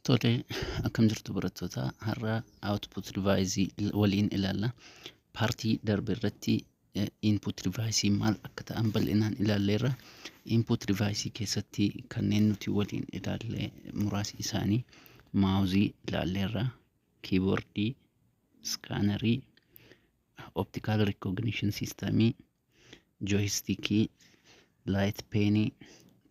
Tole, akkam jirtu barattoota? Har'a output device waliin ilaalla. Partii darbe irratti input device maal akka ta'an bal'inaan ilaalleerra. Input device keessatti kanneen nuti waliin ilaalle muraasni isaanii mouseii ilaalleerra, keyboardii, scannerii, optical recognition systemii, joystickii, light penii,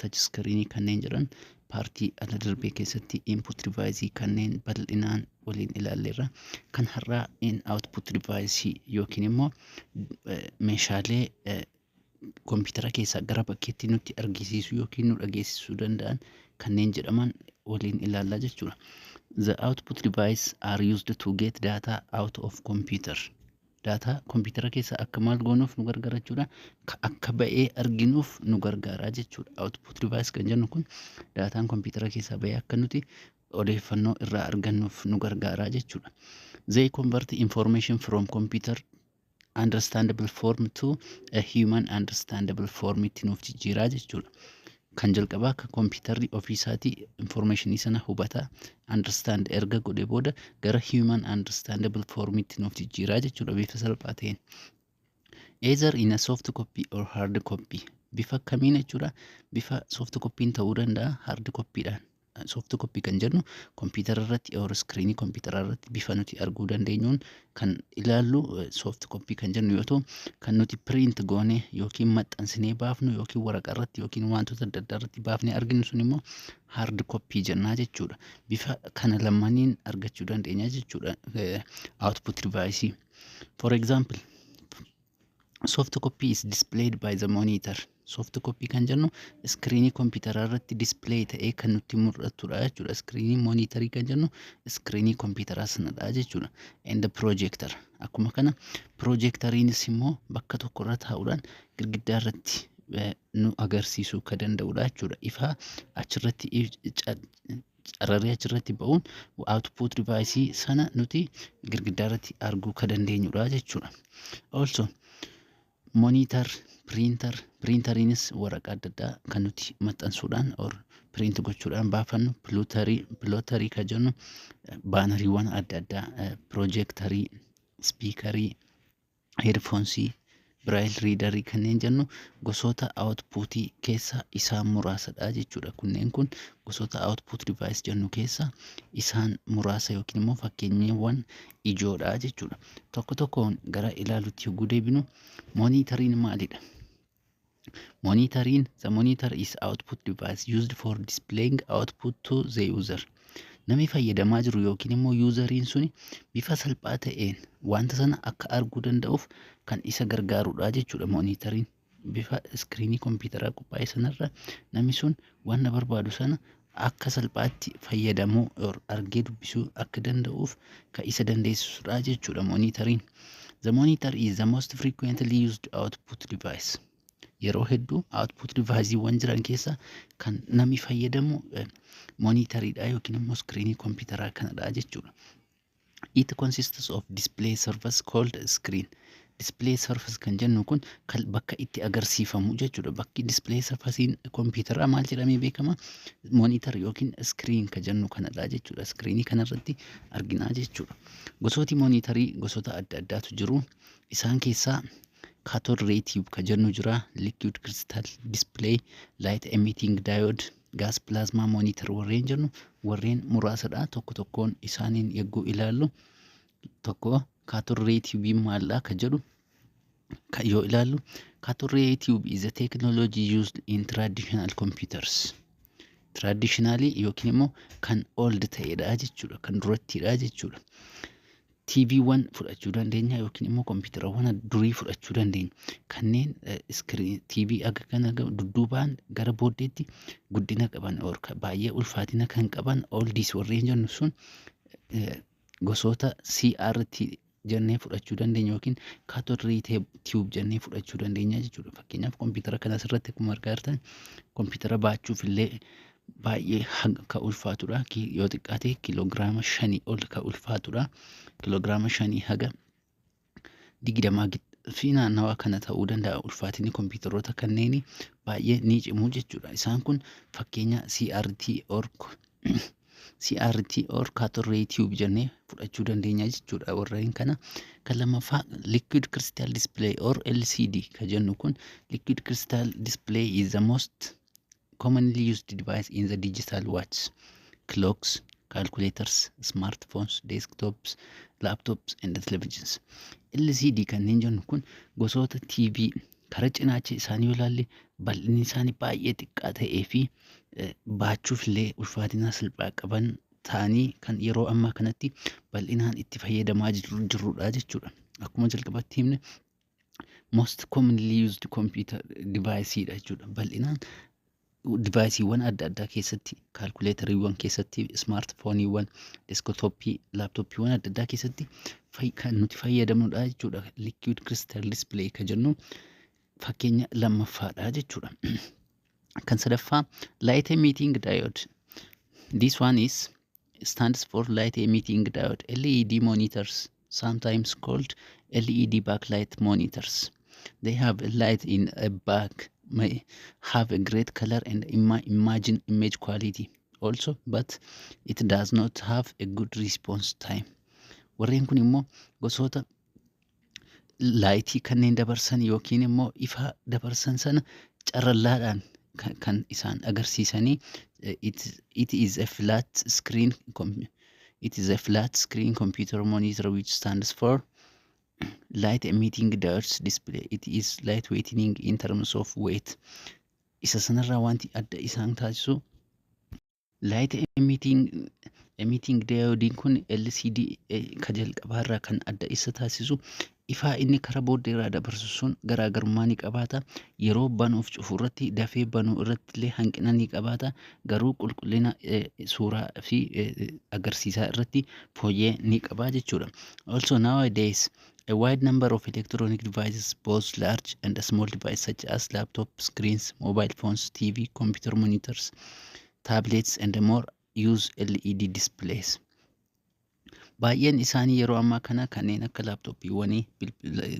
touch screenii kanneen jedhan partii ala darbee keessatti input device kanneen bal'inaan waliin ilaalleerra. Kan har'aa in output device yookiin immoo meeshaalee koompitara keessaa gara bakkeetti nutti argisiisuu yookiin nu dhageessisuu danda'an kanneen jedhaman waliin ilaallaa jechuudha. The output device are used to get data out of computer. Daataa koompitara keessaa akka maal goonuuf nu gargaara jechuudha. Akka ba'ee arginuuf nu gargaara jechuudha. Output device kan jennu kun daataan koompitara keessaa ba'ee akka nuti odeeffannoo irraa argannuuf nu gargaara jechuudha. They convert information from computer understandable form to a human understandable form itti nuuf jijjiiraa jechuudha. Kan jalqabaa akka kompiitarri ofiisaatii informationii sana hubataa, understand erga godhe booda gara human understandable form itti nuuf jijjiiraa jechuudha bifa salphaa ta'een. Either in a soft copy or hard copy. Bifa kamiin jechuudha? Bifa soft copy'n ta'uu danda'a, hard copy'dhaan. Soft copy kan jennu kompiitara irratti or screenii kompiitara irratti bifa nuti arguu dandeenyuun kan ilaallu soft copy kan jennu yoo ta'u, kan nuti print goone yookiin maxxansinee baafnu yookiin waraqaa irratti yookiin wantoota adda addaa irratti baafnee arginu sun immoo hard copy jennaa jechuudha. Bifa kana lamaaniin argachuu dandeenya jechuudha output device. For example, soft copy is displayed by the monitor. Soft copy kan jennu screenii kompiitaraa irratti display ta'ee kan nutti mul'atudha jechuudha. Screenii monitorii kan jennu screenii kompiitaraa sanadha jechuudha. And the projector. Akkuma kana projectoriinis immoo bakka tokko irra taa'uudhaan girgiddaa irratti nu agarsiisuu kan danda'udha jechuudha. Ifa achirratti cararee achirratti ba'uun output device sana nuti girgiddaa irratti arguu kan dandeenyudha jechuudha. Also monitor, printer, printeriinis waraqaa adda addaa kan nuti maxxansuudhaan or print gochuudhaan baafannu, plotterii, plotterii kan jennu banneriiwwan adda addaa, projectorii, speakerii, headphonesii, braille readerii kanneen jennu gosoota outputii keessa isaan muraasadha jechuudha. Kunneen kun gosoota output device jennu keessa isaan muraasa yookiin immoo fakkeenyawwan ijoodha jechuudha. Tokko tokkoon gara ilaalutti yogguu deebinu, monitoriin maalidha? Monitoriin, the monitor is output device used for displaying output to the user. Namni fayyadamaa jiru yookiin immoo useriin suni bifa salphaa ta'een wanta sana akka arguu danda'uuf kan isa gargaarudha jechuudha monitoriin. Bifa screenii kompiitaraa qophaa'e sanarra namni sun wanta barbaadu sana akka salphaatti fayyadamuu, argee dubbisuu akka danda'uuf kan isa dandeessisudha jechuudha monitoriin. The monitor is the most frequently used output device. Yeroo hedduu output deviceewwan jiran keessa kan namni fayyadamu monitoriidha yookiin immoo screenii kompiitaraa kanadha jechuudha. It consists of display surface called screen. Display surface kan jennu kun kan bakka itti agarsiifamu jechuudha. Bakki display surfacein kompiitaraa maal jedhamee beekama? Monitor yookiin screen kan jennu kanadha jechuudha. Screenii kanarratti arginaa jechuudha. Gosooti monitorii gosoota adda addaatu jiru. Isaan keessaa cathode ray tube kan jennu jira, liquid crystal display, light emitting diode, gas plasma monitor warreen jennu warreen muraasadha. Tokko tokkoon isaaniin yogguu ilaallu, tokko cathode ray tube maaldha kan jedhu kan yoo ilaallu, cathode ray tube is a technology used in traditional computers. Traditionally yookiin immoo kan old ta'edha jechuudha, kan durattidha jechuudha. TVwwan fudhachuu dandeenya yookiin immoo kompiitarawwan durii fudhachuu dandeenya. Kanneen TV akka kana dudduubaan gara booddeetti guddina qaban, baay'ee ulfaatina kan qaban, oldies warreen jennu sun gosoota CRT jennee fudhachuu dandeenya yookiin cathode ray tube jennee fudhachuu dandeenya jechuudha. Fakkeenyaaf, kompiitara kana asirratti akkuma argaa jirtan kompiitara baachuuf illee baay'ee kan ulfaatudha. Yoo xiqqaate kiiloogiraama 5 ol kan ulfaatudha. Kiiloogiraama 5 haga 20 fi naannawaa kana ta'uu danda'a. Ulfaatinni kompiitaroota kanneenii baay'ee ni cimu jechuudha. Isaan kun fakkeenya CRT or CRT or cathode ray tube jennee fudhachuu dandeenya jechuudha warreen kana. Kan lammaffaa liquid crystal display or LCD ka jennu kun, liquid crystal display is the most commonly used device in the digital watch, clocks, calculators, smartphones, desktops, laptops and televisions. LCD kanneen jennu kun gosoota TV karaa cinaacha isaanii yoo ilaalle bal'inni isaanii baay'ee xiqqaa ta'ee fi baachuuf illee ulfaatina salphaa qaban ta'anii kan yeroo ammaa kanatti bal'inaan itti fayyadamaa jirrudha jechuudha. Akkuma jalqabatti himne, most commonly used computer device dha jechuudha. Bal'inaan deviceewwan adda addaa keessatti, calculatoriiwwan keessatti, smartphoneiiwwan, desktopii, laptopiiwwan adda addaa keessatti kan nuti fayyadamnudha jechuudha. Liquid crystal display kan jennu fakkeenya lammaffaadha jechuudha. Kan sadaffaa light emitting diode. This one is stands for light emitting diode. LED monitors, sometimes called LED backlight monitors. They have a light in a back, may have a great color and imagine image quality also, but it does not have a good response time. Warreen kun immoo gosoota lightii kanneen dabarsan yookiin immoo ifa dabarsan sana carallaadhaan kan isaan agarsiisanii. It is a flat screen computer monitor which stands for light emitting diodes display. It is lightweighting in terms of weight. Isa sanarraa wanti adda isaan taasisu light emitting diode kun LCD ka jalqabaarraa kan adda isa taasisu ifaa inni karaa booddee irraa dabarsu sun garaagarummaa ni qabaata. Yeroo banuuf cufu irratti dafee banuu irratti illee hanqina ni qabaata. Garuu qulqullina suuraa fi agarsiisaa irratti fooyyee ni qaba jechuudha. Also nowadays a wide number of electronic devices, both large and small devices such as laptop screens, mobile phones, TV, computer monitors, tablets and more use LED displays. Baay'een isaanii yeroo ammaa kana kanneen akka laptopiiwwanii,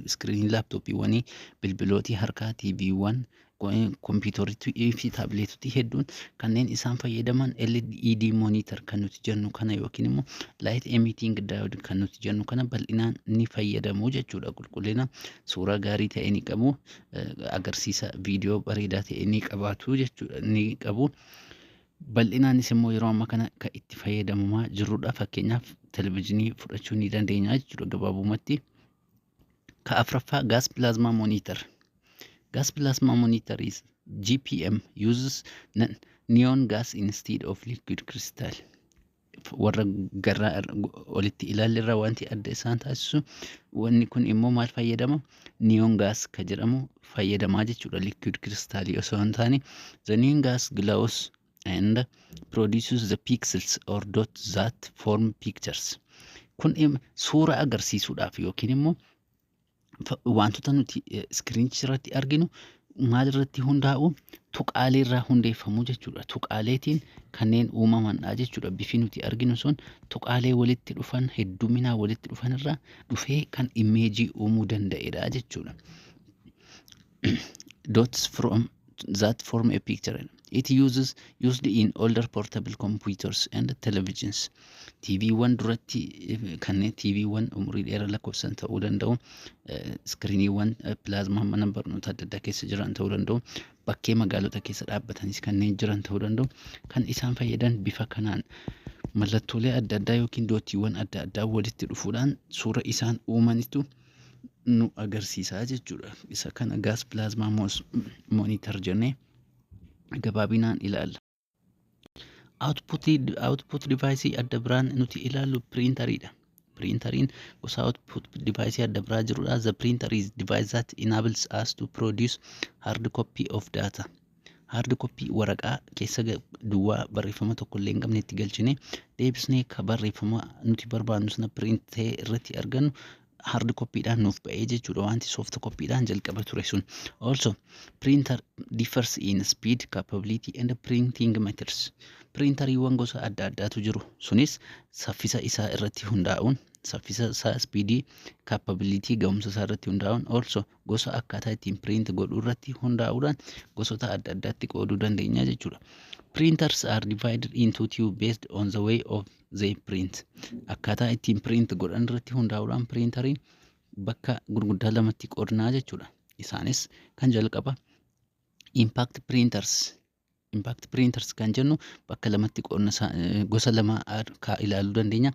screenii laptopiiwwanii, bilbilootii harkaa, TViiwwan, kompiitarotii fi tabletotii hedduun kanneen isaan fayyadaman LED monitor kan nuti jennu kana yookiin immoo light emitting diode kan nuti jennu kana bal'inaan ni fayyadamu jechuudha. Qulqullina suuraa gaarii ta'e ni qabu, agarsiisa viidiyoo bareedaa ta'e ni qabaatu jechuudha, ni qabu. Bal'inaanis immoo yeroo ammaa kana kan itti fayyadamamaa jirrudha. Fakkeenyaaf televezyiinii fudhachuu ni dandeenya jechuudha gabaabumatti. Ka afuraffaa gas plasma monitor. Gas plasma monitor is GPM, uses neon gas instead of liquid crystal. Warra garraa olitti ilaalle irraa wanti adda isaan taasisu wanni kun immoo maal fayyadama? Neon gas ka jedhamu fayyadamaa jechuudha. Liquid crystal osoo hin taane, the neon gas glows and produces the pixels or dots that form pictures. Kun suura agarsiisuudhaaf yookiin immoo wantoota nuti screenicha irratti arginu maal irratti hundaa'u? Tuqaalee irraa hundeeffamuu jechuudha. Tuqaaleetiin kanneen uumamanidha jechuudha. Bifi nuti arginu sun tuqaalee walitti dhufan, hedduminaan walitti dhufan irraa dhufee kan imageii uumuu danda'edha jechuudha. Dots from that form a picture. It uses used in older portable computers and televisions. TVwwan duratti kanneen TVwwan umurii dheeraa lakkoofsan ta'uu danda'u. Screeniiwwan plasma mana barnoota adda addaa keessa jiran ta'uu danda'u. Bakkee magaalota keessa dhaabbatanis kanneen jiran ta'uu danda'u. Kan isaan fayyadan bifa kanaan mallattoolee adda addaa yookiin dotiiwwan adda addaa walitti dhufuudhaan suura isaan uumanitu nu agarsiisa jechuudha. Isa kana gas plasma monitor jennee gabaabinaan ilaalla. Output device adda biraan nuti ilaallu printeriidha. Printeriin gosa output device adda biraa jirudha. The printer is device that enables us to produce hard copy of data. Hard copy waraqaa keessa duwwaa barreeffama tokko illee hin qabne itti galchine deebisnee ka barreeffama nuti barbaannu sana print ta'ee irratti argannu hard copyidhaan nuuf ba'ee jechuudha, wanti soft copyidhaan jalqaba ture sun. Also, printer differs in speed, capability and printing methods. Printeriiwwan gosa adda addaatu jiru. Sunis saffisa isaa irratti hundaa'uun saffisa isaa, speedii, capability, ga'umsa isaa irratti hundaa'uun, also gosa akkaataa ittiin print godhuu irratti hundaa'uudhaan gosoota adda addaatti qooduu dandeenya jechuudha. Printers are divided into two based on the way of they print. Akkaataa ittiin print godhan irratti hundaa'uudhaan printeriin bakka gurguddaa lamatti qoodnaa jechuudha. Isaanis kan jalqaba impact printers. Impact printers kan jennu bakka lamatti qoodna, gosa lama ilaaluu dandeenya.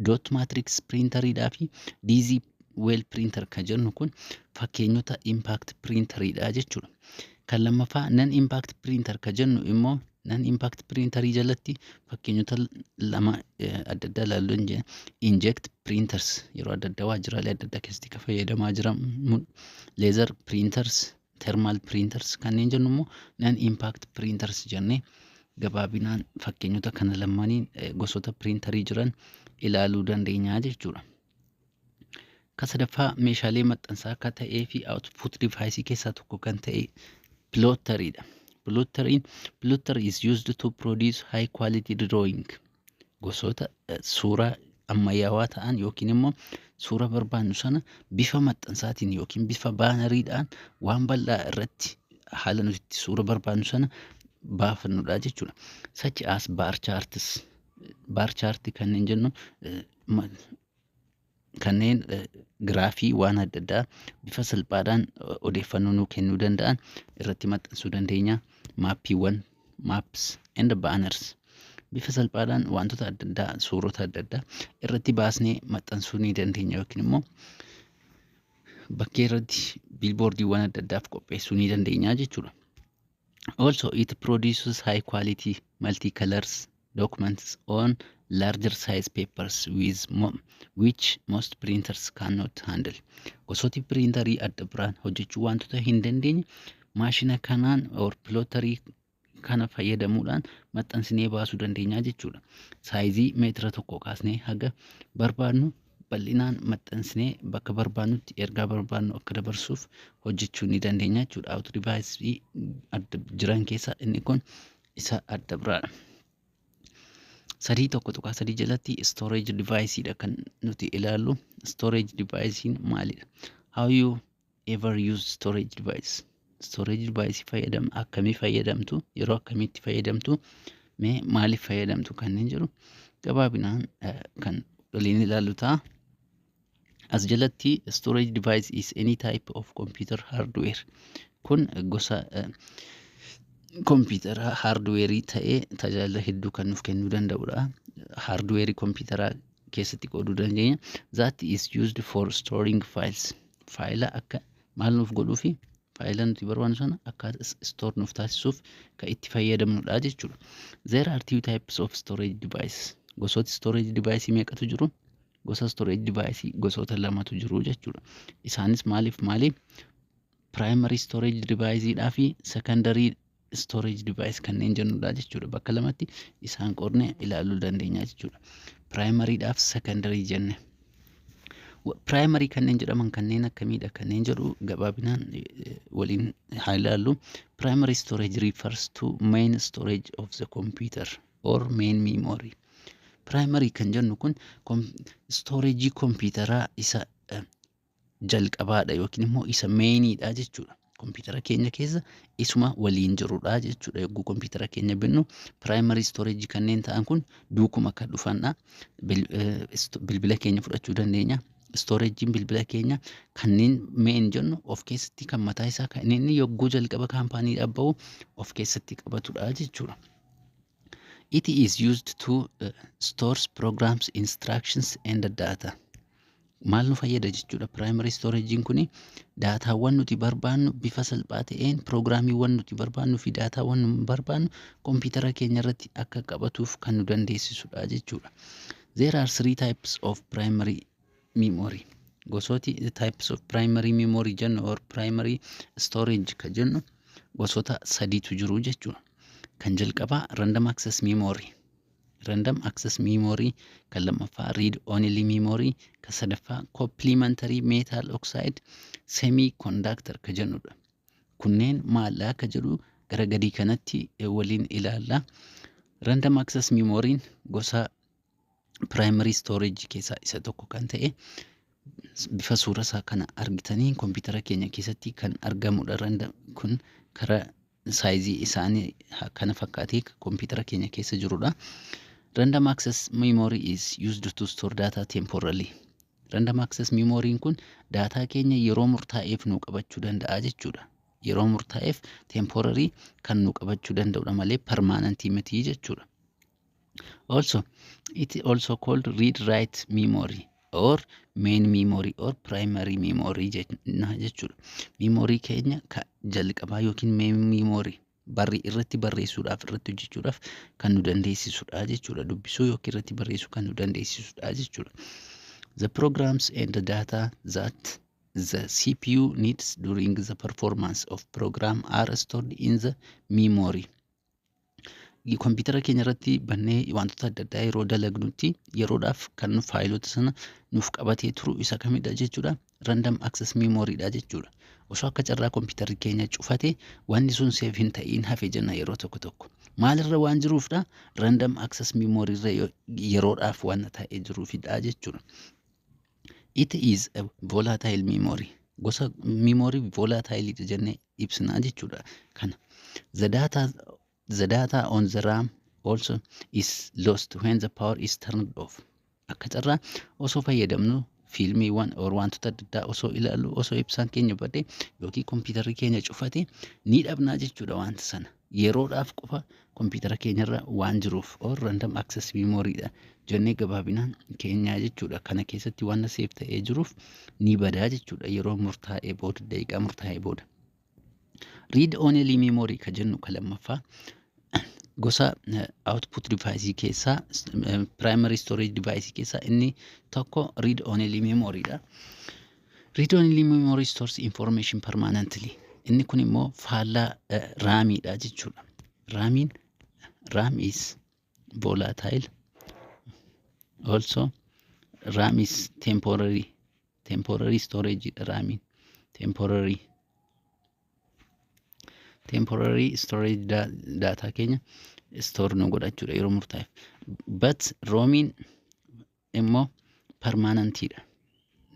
Dot matrix printeriidhaa fi daisy wheel printer kan jennu kun fakkeenyota impact printeriidha jechuudha. Kan lammaffaa non impact printer kan jennu immoo non impact printerii jalatti fakkeenyota lama adda addaa ilaaluu dandeenya. Inkjet printers yeroo adda addaa waajjiraalee adda addaa keessatti kan fayyadamaa jiran, laser printers, thermal printers kanneen jennu immoo non impact printers jennee gabaabinaan fakkeenyota kana lamaaniin gosoota printerii jiran ilaaluu dandeenya jechuudha. Kan sadaffaa meeshaalee maxxansaa akka ta'ee fi output device keessaa tokko kan ta'e plotteriidha. Plotteriin, plotter is used to produce high quality drawing. Gosoota suuraa ammayyaawaa ta'an yookiin immoo suura barbaannu sana bifa maxxansaatiin yookiin bifa banneriidhaan waan bal'aa irratti haala nuti itti suura barbaannu sana baafannudha jechuudha. Such as bar charts. Bar chart kanneen jennu kanneen giraafii waan adda addaa bifa salphaadhaan odeeffannoo nuu kennuu danda'an irratti maxxansuu dandeenya. Maappiiwwan, maps and banners, bifa salphaadhaan wantoota adda addaa, suurota adda addaa irratti baasnee maxxansuu ni dandeenya yookiin immoo bakkee irratti billboardiiwwan adda addaaf qopheessuu ni dandeenya jechuudha. Also, it produces high quality multicolors documents on larger size papers with which most printers cannot handle. Gosooti printerii adda biraan hojjechuu wantoota hin dandeenye maashina kanaan or plotterii kana fayyadamuudhaan maxxansinee baasuu dandeenya jechuudha. Sizeii meetira 1 kaasnee haga barbaadnu bal'inaan maxxansinee bakka barbaadnutti ergaa barbaadnu akka dabarsuuf hojjechuu ni dandeenya jechuudha. Output device adda jiran keessaa inni kun isa adda biraadha. 3.1.3 jalatti storage device dha kan nuti ilaallu. Storage device maalidha? How you ever use storage device? Storage device fayyadam akkamii fayyadamtu? Yeroo akkamiitti fayyadamtu? Mee maaliif fayyadamtu kanneen jedhu gabaabinaan kan waliin ilaallu ta'a. As jalatti storage device is any type of computer hardware. Kun gosa kompiitara hardwareii ta'ee tajaajila hedduu kan nuuf kennuu danda'udha. Hardwareii kompiitaraa keessatti qooduu dandeenya. That is used for storing files. Faayila akka maal nuuf godhuufi, faayila nuti barbaannu sana akka store nuuf taasisuuf kan itti fayyadamnudha jechuudha. There are two types of storage device. Gosoota storage device meeqatu jiru? Gosa storage device gosoota lamatu jiru jechuudha. Isaanis maaliif maali? Primary storage device dhaa fi secondary storage device kanneen jennudha jechuudha. Bakka lamatti isaan qoodnee ilaaluu dandeenya jechuudha. Primary dhaaf secondary jenne. Primary kanneen jedhaman kanneen akkamiidha kanneen jedhu gabaabinaan waliin haa ilaallu. Primary storage refers to main storage of the computer or main memory. Primary kan jennu kun storage kompiitaraa isa jalqabaadha yookiin immoo isa mainiidha jechuudha. Kompiitara keenya keessa isuma waliin jirudha jechuudha. Yogguu kompiitara keenya binnu primary storage kanneen ta'an kun duukuma kan dhufanidha. Bilbila keenya fudhachuu dandeenya. Storageiin bilbila keenya kanneen main jennu of keessatti kan mataa isaa kan inni yogguu jalqaba kaampaaniidhaaf bahu of keessatti qabatudha jechuudha. It is used to stores programs, instructions and data. Maal nu fayyada jechuudha? Primary storagein kuni daataawwan nuti barbaannu bifa salphaa ta'een, piroogiraamiiwwan nuti barbaannu fi daataawwan nu barbaannu kompiitara keenya irratti akka qabatuuf kan nu dandeessisudha jechuudha. There are three types of primary memory. Gosooti types of primary memory jennu or primary storage ka jennu gosoota sadiitu jiru jechuudha. Kan jalqabaa random access memory. Random access memory, kan lammaffaa read only memory, kan sadaffaa complementary metal oxide semiconductor ka jennudha. Kunneen maal akka jedhu gara gadii kanatti waliin ilaalla. Random access memory'n gosa Primary storage keessaa isa tokko kan ta'e, bifa suura isaa kana argitanii, kompiitara keenya keessatti kan argamudha. Random kun karaa sizeii isaanii kana fakkaatee kompiitara keenya keessa jirudha. Random access memory is used to store data temporarily. Random access memory kun daataa keenya yeroo murtaa'eef nu qabachuu danda'a jechuudha. Yeroo murtaa'eef, temporary, kan nu qabachuu danda'udha malee permanentii miti jechuudha. Also, it is also called read write memory or main memory or primary memory jenna jechuudha. Memory keenya ka jalqabaa yookiin main memory barri irratti barreessuudhaaf, irratti hojjechuudhaaf kan nu dandeessisudha jechuudha. Dubbisuu yookiin irratti barreessuu kan nu dandeessisudha jechuudha. The programs and the data that the CPU needs during the performance of program are stored in the memory. Kompiitara keenya irratti bannee wantoota adda addaa yeroo dalagnutti yeroodhaaf kan nu faayilota sana nuuf qabatee turu isa kamidha jechuudha? Random access memory dha jechuudha. Osoo akka carraa kompiitarri keenya cufate, wanni sun save hin ta'iin hafe jenna yeroo tokko tokko. Maalirra waan jiruufdha? Random access memory irra yeroodhaaf waan taa'ee jiruufidha jechuudha. It is a volatile memory. Gosa memory volatile jennee ibsina jechuudha. Kana. The data on the RAM also is lost when the power is turned off. Akka carraa osoo fayyadamnu, fiilmiiwwan or wantoota adda addaa osoo ilaallu, osoo ibsaan keenya badee yookiin kompiitarri keenya cufate, ni dhabnaa jechuudha wanta sana. Yeroodhaaf qofa kompiitara keenyarra waan jiruuf or random access memory dha jennee gabaabinaan keenyaa jechuudha. Kana keessatti waan save ta'ee jiruuf ni badaa jechuudha yeroo murtaa'ee booda, daqiiqaa murtaa'ee booda. Read only memory ka jennu ka lammaffaa gosa output device keessaa, primary storage device keessaa inni tokko read only memory dha. Read only memory stores information permanently. Inni kun immoo faallaa RAMiidha jechuudha. RAMiin, RAM is volatile. Also RAM is temporary storage dha RAMiin. Temporary storage, data keenya store nu godha jechuudha yeroo murtaa'eef. But ROMiin immoo permanentidha.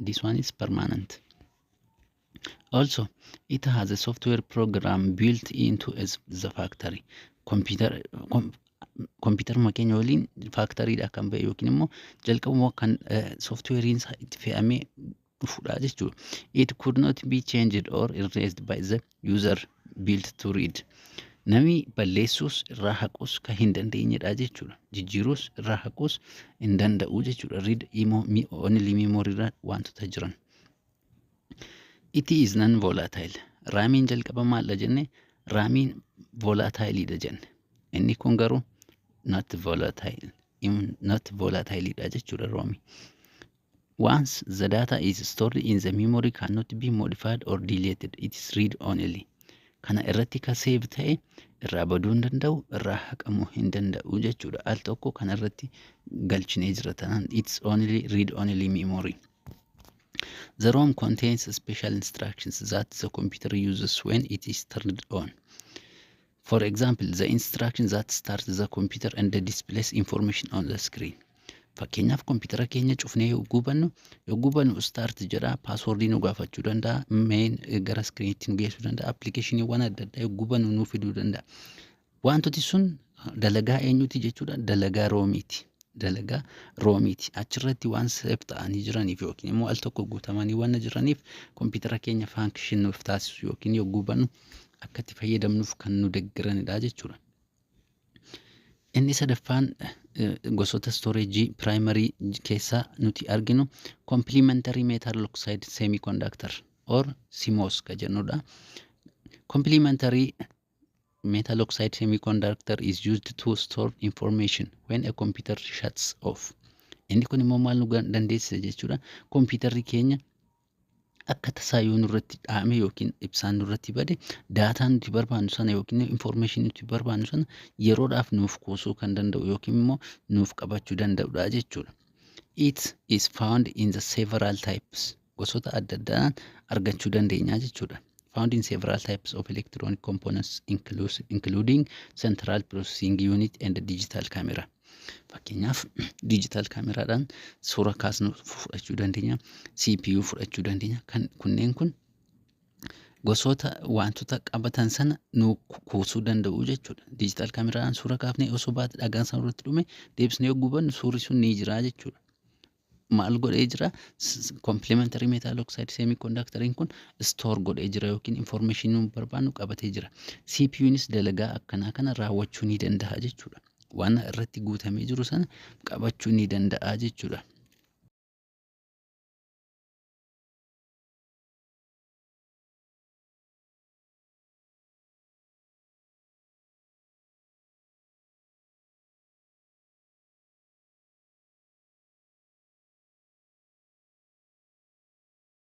This one is permanent. Also, it has a software program built into as the factory. Computer kompiitaruma keenya waliin factorydha kan ba'e yookiin immoo jalqabuma kan softwareiin isaa itti fe'amee dhufudha jechuudha. It could not be changed or erased by the user built to read. Namni balleessuus irraa haquus kan hin dandeenyedha jechuudha. Jijjiiruus irraa haquus hin danda'u jechuudha. Read only memory irra wantoota jiran. It is non volatile. RAMiin jalqaba maaldha jenne? RAMiin volatileidha jenne. Inni kun garuu not volatile. Not volatileidha jechuudha ROMi. Once the data is stored in the memory, cannot be modified or deleted. It is read only. Kana irratti ka save ta'e irraa baduu hin danda'u, irraa haqamuu hin danda'u jechuudha. Al tokko kana irratti galchinee jira tanaan, it's only read only memory. The ROM contains special instructions that the computer uses when it is turned on. For example, the instruction that starts the computer and displays information on the screen. Fakkeenyaaf, kompiitara keenya cufnee yogguu bannu start jedha, passwordii nu gaafachuu danda'a, main gara screenitti nu geessuu danda'a, applicationiiwwan adda addaa yogguu bannu nu fiduu danda'a. Wantooti sun dalagaa eenyuti jechuudha? Dalagaa ROMiiti. Dalagaa ROMiiti. Achirratti waan save ta'anii jiraniif yookiin immoo al tokko guutamanii waan jiraniif, kompiitara keenya function nuuf taasisu yookiin yogguu bannu akka itti fayyadamnuuf kan nu deeggaranidha jechuudha. Inni sadaffaan gosoota storageii primary keessaa nuti arginu complementary metal oxide semiconductor or CMOS ka jennudha. Complementary metal oxide semiconductor is used to store information when a computer shuts off. Inni kun immoo maal nu dandeessisa jechuudha? Kompiitarri keenya akka tasaa yoo nurratti dhaame yookiin ibsaan nurratti bade, daataa nuti barbaannu sana yookiin information nuti barbaannu sana yeroodhaaf nuuf kuusuu kan danda'u yookiin immoo nuuf qabachuu danda'udha jechuudha. It is found in the several types. Gosoota adda addaan argachuu dandeenya jechuudha. Found in several types of electronic components, including central processing unit and digital camera. Fakkeenyaaf, digital kaameraadhaan suura kaasnu fudhachuu dandeenya. CPU fudhachuu dandeenya. Kan kunneen kun gosoota wantoota qabatan sana nu kuusuu danda'u jechuudha. Digital kaameraadhaan suura kaafnee osoo baate dhagaan sana irratti dhume, deebisnee yoo gubannu suurri sun ni jira jechuudha. Maal godhee jira? Complementary metal oxide semiconductoriin kun store godhee jira yookiin information nu barbaannu qabatee jira. CPUnis dalagaa akkanaa kana raawwachuu ni danda'a jechuudha. Waan irratti guutamee jiru sana qabachuu ni danda'a jechuudha.